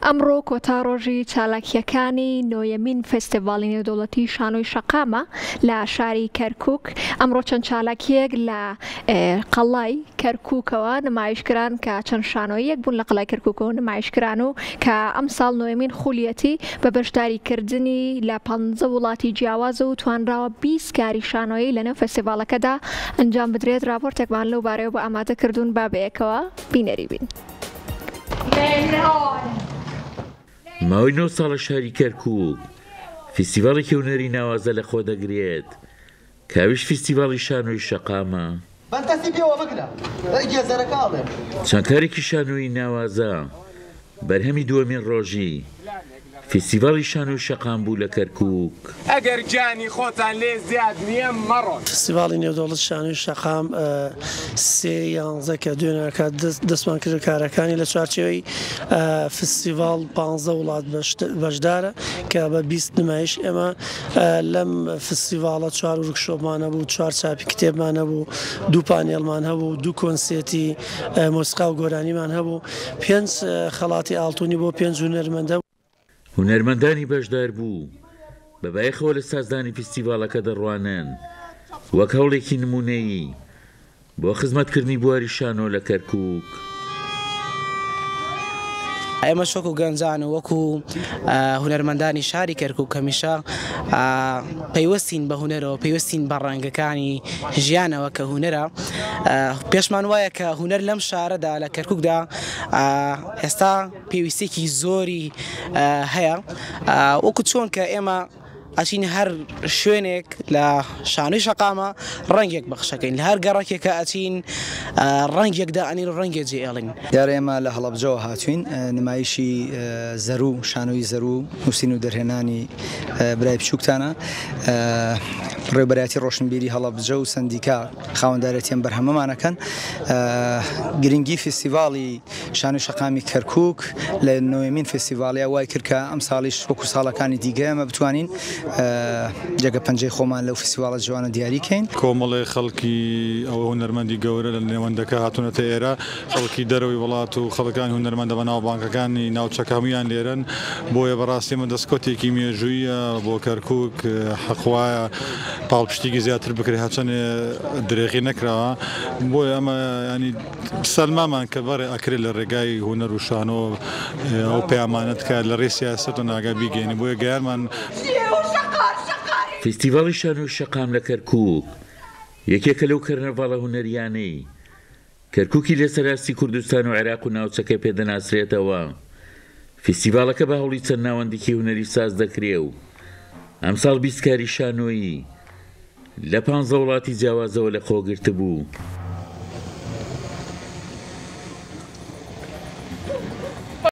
ئەمڕۆ کۆتا ڕۆژی چالاکییەکانی نۆیەمین فێستیڤاڵی نێودەوڵەتی شانۆی شەقامە لە شاری کەرکوک. ئەمڕۆ چەند چالاکییەک لە قەڵای کەرکوکەوە نمایشکران کە چەند شانۆییەک بوون لە قەڵای کەرکوکەوە نمایشکران و کە ئەمساڵ نۆیەمین خولیەتی بە بەشداریکردنی لە پەنجە وڵاتی جیاواز و توانراوە 20 کاری شانۆیی لەنێو فێستیڤاڵەکەدا ئەنجام بدرێت. راپۆرتێکمان لەو بارەیەوە بۆ ئامادە کردوون با بەیەکەوە بینەری بین. ماوەی نۆ ساڵە شاری کەرکووک فیستیڤاڵێکی هونەری ناوازە لەخۆ دەگرێت کە ئەویش فیستیڤاڵی شانۆی شەقامە. چەند کارێکی شانۆیی ناوازە بەرهەمی دووەمین ڕۆژی فیستیڤاڵی شانۆی شەقام بوو لە کەرکووک. ئەگەر گیانی خۆتان لێ زیاد نییە مەڕۆن. فیستیڤاڵی نێودەوڵەتی شانۆی شەقام سێ یانزە کە دوێنێکە دەستمان کرد کارەکانی لە چوارچێوەی فیستیڤاڵ پانزە وڵات بەشدارە کە بە 20 نمایش ئێمە لەم فیستیڤاڵە چوار ورکشۆپمان هەبوو، چوار چاپی کتێبمان هەبوو، دوو پانێڵمان هەبوو، دوو کۆنسێرتی مۆسیقا و گۆرانیمان هەبوو، پێنج خەڵاتی ئاڵتونی بۆ پێنج هونەرمەند هەبوو. هونەرمەندانی بەشداربوو بە بایەخەوە لە سازدانی فیستیڤاڵەکە دەڕوانن وەک هەوڵێکی نموونەیی بۆ خزمەتکردنی بواری شانۆ لە کەرکووک. ئێمەش وەکو گەنجان و وەکو هونەرمەندانی شاری کەرکووک هەمیشە پەیوەستین بە هونەرەوە، پەیوەستین بە ڕەنگەکانی ژیانەوە کە هونەرە. پێشمان وایە کە هونەر لەم شارەدا لە کەرکووکدا ئێستا پێویستیەکی زۆری هەیە وەکو چۆن کە ئێمە ئەچین هەر شوێنێک لە شانۆی شەقامە ڕەنگێک بەخشەکەین لە هەر گەڕەکێکە ئەچین ڕەنگێک دائەنین و ڕەنگێ جێ ئێڵین. دیارە ئێمە لە هەڵەبجەوە هاتوین نمایشی زەروو شانۆی زەروو نووسین و دەرهێنانی برای بچووکتانە بەڕێوەبەرایەتی ڕۆشنبیری هەڵەبجە و سەندیکا خاوەندارێتی ئەم بەرهەمەمان ئەکەن گرنگی فیستیڤاڵی شانۆی شەقامی کەرکووک لە نۆیەمین فێستیڤاڵیا وای کرد کە ئەمساڵیش وەکو ساڵەکانی دیگە ئێمە بتوانین جێگە پەنجەی خۆمان لەو فیستیڤاڵە جوانە دیاری کەین. کۆمەڵێ خەڵکی ئەو هونەرمەندی گەورە لە نێوەندەکە هاتوونەتە ئێرە، خەڵکی دەرەوەی وڵات و خەڵکانی هونەرمەندە بەناوبانگەکانی ناوچەکە هەموویان لێرەن، بۆیە بەڕاستی ئەمە دەستکەوتێکی مێژووییە بۆ کەرکووک، حەق وایە پاڵپشتیکی زیاتر بکرێت هەرچەندێ درێغی نەکراوە، بۆیە ئەمە یانی. سەلمامان کە بەڕێ ئەکرێت لە ڕێگای هونەر و شانۆ ئەو پەیامانە تکایە لە ڕێی سیاسەت و ناگا بیگەینین بۆیە گەیانمان. فیستیڤاڵی شانۆی شەقام لە کەرکووک یەکێکە لەو کەرنەڤاڵە هونەرییانەی کەرکووکی لەسەر ئاستی کوردستان و عێراق و ناوچەکە پێ دەناسرێتەوە. فیستیڤاڵەکە بە هەوڵی چەند ناوەندێکی هونەری ساز دەکرێ و ئەمساڵ 20 کاری شانۆیی لە پانزە وڵاتی جیاوازەوە لەخۆگرتبوو.